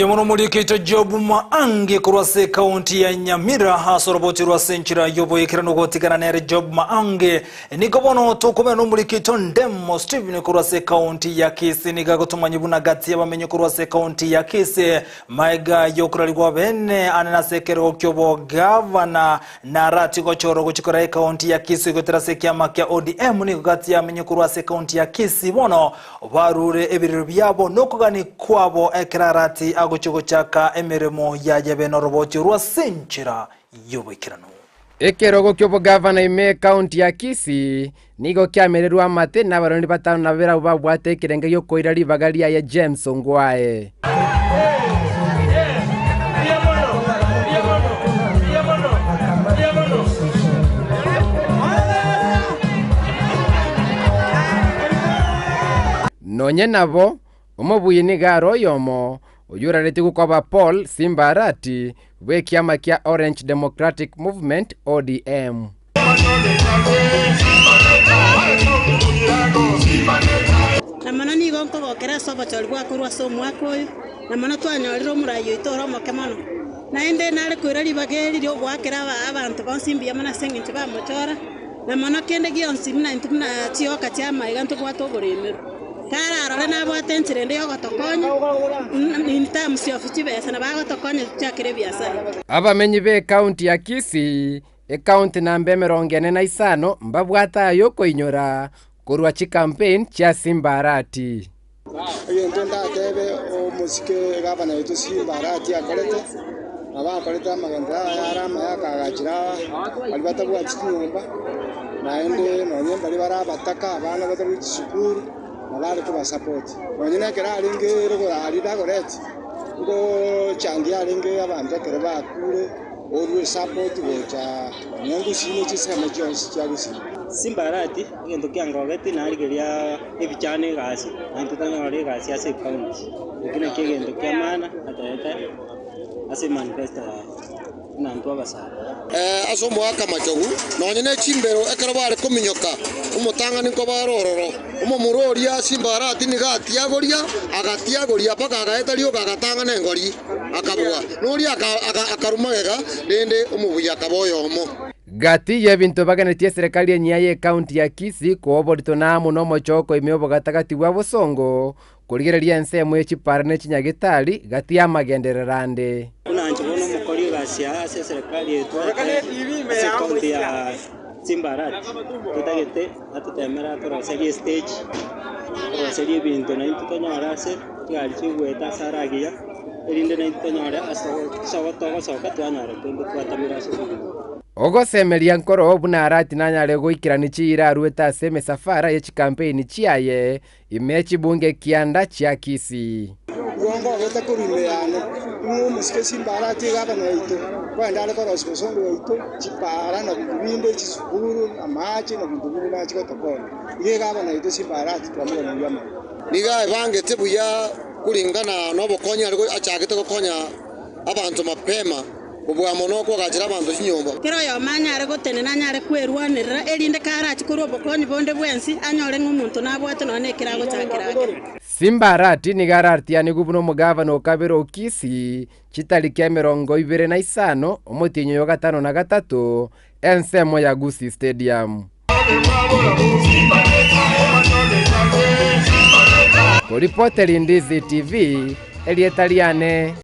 Mono omorikeito Job Maangi korwa ase ekaunti ya Nyamira ase oroboti rwa ase enchera y'oboikeranu gotigana nere Job Maangi. Nigo bono tokomenya nomorikeito Ndemo Stephen korwa ase ekaunti ya Kisii nigo agotomanya buna gati y'abamenyi korwa ase ekaunti ya Kisii maega y'okorarigwa bene ane nase ekerogo ki'obogavana Narati gochorwa gochia koraa ekaunti ya Kisii goetera ase ekiama kia ODM nigo gati y'amenye korwa ase ekaunti ya Kisii bono barure ebirero biabo nokogani kwabo ekero Arati agochia gochaka emeremo yaye bene oroboti orwo ase enchera y'oboikeranu. Ekerogo ki'obogavana ime ekaunti ya Kisii nigo kiamererwe amate nabarwani batano na babere abwo babwate ekerenge gi'okoira ribaga riaye James Ongwae. Nonye nabo, omobui nigo are oyomo, oyoraretigwe koba Paul Simba Arati bw'ekiama kia Orange Democratic Movement, ODM. Na mono nigo nkogokera ase obochori bwakorwa ase omwaka oyo, na mono twanyorire omorai oito ore omoke mono. Naende nare koira ribaga eri ri'ogoakera abanto bonsi mbuya mono ase engencho bamochora, na mono kende gionsi buna intwe buna chioka chi'amaiga ntobwate oboremerwa. Kararore nabwate enchera ende y'ogotokonya in terms of chibesa nabo agotokonya tochakere ebiasara. Abamenyi b'Ekaunti ya Kisii Ekaunti namba 45 mbabwate aya okoinyora korwa chikampein chia Simba Arati. Egento ndatebe omosike gavana oito Simba Arati akorete, nabo akorete amagenderero aya are amaya akagachera baria batabwati chinyomba, naende nonye mbaria bare abataka abana batari gochia chisukuru, nabo are kobasupport. Nonye na ekero arenge rogoro aria Dagoretti, ngochangia arenge abanto ekero bakure. Orue esapoti gocha nonya Gusii ne chinsemo chionsi chia Gusii. Simba Arati, egento kiangogeti narigeria ebichano egasi, naintwe tonyore egasi ase ecounty. Eki nakio egento kia maana atebete ase emanifesto yaye, buna intwe abasae. Ase omoaka machogu, nonya ne chimbero ekero bare kominyoka, omotang'ani nkobare ororo. Omomura oria Simba Arati nigo atiagoria, agatiagoria mpaka agaeta rioka agatang'ana engori, akabua. Noria akarua magega, rende omobuya akaba oyomo. Gati y'ebinto baganetie eserekari enyia y'ecounty ya Kisii koa oborito na amo nomochoko ime obogatagati bwa bosongo, korigereria ensemo ye chipara ne chinyagitari gati y'amagenderero ande. Buna inche bono omokori egasi aa ase eserekari eye twarete ase ecounty ya Simba Arati, totagete atotemere atoroserie estage, atoroserie ebinto naintwe tonyore ase chigari chigoeta ase are agiya, erinde naintwe tonyore ase togosoka twanyora kende twatamire ase obogima. Ogosemeria nkoro buna Arati nanyare goikerania chiira aruete ase emesafara ye chikampeini chiaye Ime chibunge kianda chia Kisii. Igo ngogete korwa ime yane, ing'we omosike chimbaara ati egavana yaito, kwende are korosia bosongo yaito, chipaara na binto binde, chisukuru, amache na binto binde nachi gotokonya. Iga egavana yaito chimbaara ati twamoiraneria amang'ana. Nigo aebangete buya kuringana nobokonyi are achagete gokonya abanto mapema. Kobua mono okoagachera abanto chinyomba. Kera oyomo anyare gotenena anyare kwerwanerera, erinde karache korwa obokonyi bonde bwensi, anyore ng'a omonto nabwate nonya nekero agochakera ake. Simba Arati nigo aratianigwe buna omogavana o kabere o Kisii chitariki 25 omotienyi oyo gatano na gatato ensemo ya Gusii Stadium. Koripoteri Ndizi TV, erieta riane.